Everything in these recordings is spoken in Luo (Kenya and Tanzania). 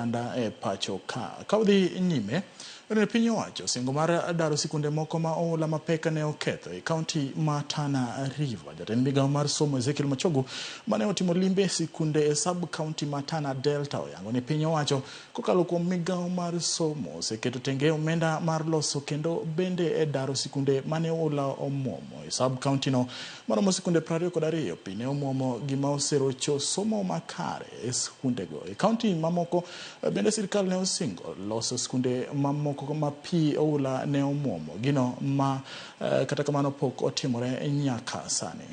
oganda e pacho ka. Ka udhi nyime, ne piny owacho singo mar daro sikunde moko ma oula mapek ne oketho e kaunti ma Tana River. Jatend migawo mar somo Ezekiel Machogu mane otimo limbe e sikunde e sub kaunti ma Tana Delta oyango ni piny owacho kokalo kuom migawo mar somo oseketo tenge omenda mar loso kendo bende e daro sikunde mane oula omuomo e sub kaunti no maromo sikunde 22. Pi ne omuomo gima oserocho somo makare e sikundego. E kaunti mamoko bende sirkal ne osingo loso sikunde mamoko ma pi oula ne omuomo, gino ma kata kamano pok otimore nyaka sani.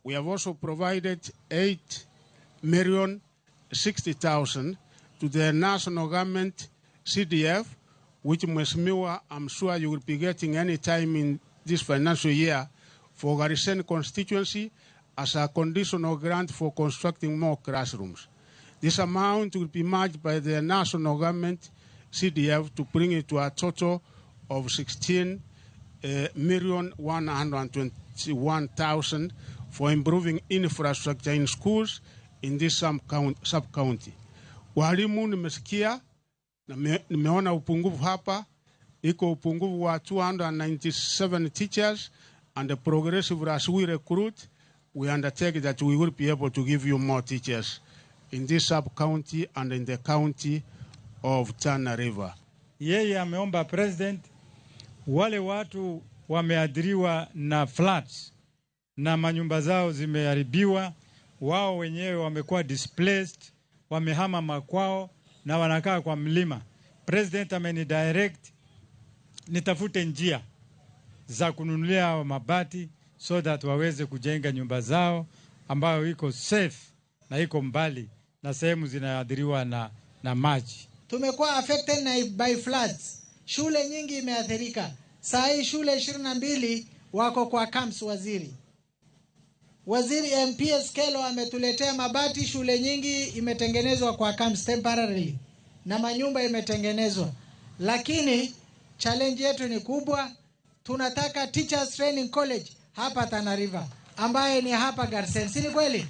We have also provided 8,060,000 to the national government CDF, which, Mheshimiwa, I'm sure you will be getting any time in this financial year for Garsen constituency as a conditional grant for constructing more classrooms. This amount will be matched by the national government CDF to bring it to a total of 16,121,000 for improving infrastructure in schools in this sub-county. Walimu nimesikia na nimeona upungufu hapa, iko upungufu wa 297 teachers, and the progressive as we recruit, we undertake that we will be able to give you more teachers in this sub-county and in the county of Tana River. Yeye ameomba president wale watu wameathiriwa na floods na manyumba zao zimeharibiwa, wao wenyewe wamekuwa displaced, wamehama makwao na wanakaa kwa mlima. President ameni direct nitafute njia za kununulia hao mabati so that waweze kujenga nyumba zao ambayo iko safe na iko mbali na sehemu zinaathiriwa na maji. Tumekuwa affected by floods. Shule nyingi imeathirika. Saa hii shule 22 wako kwa camps. Waziri. Waziri MP Kelo ametuletea mabati, shule nyingi imetengenezwa kwa camps temporarily na manyumba imetengenezwa, lakini challenge yetu ni kubwa. Tunataka Teachers Training College hapa Tana River ambaye ni hapa Garsen, si ni kweli?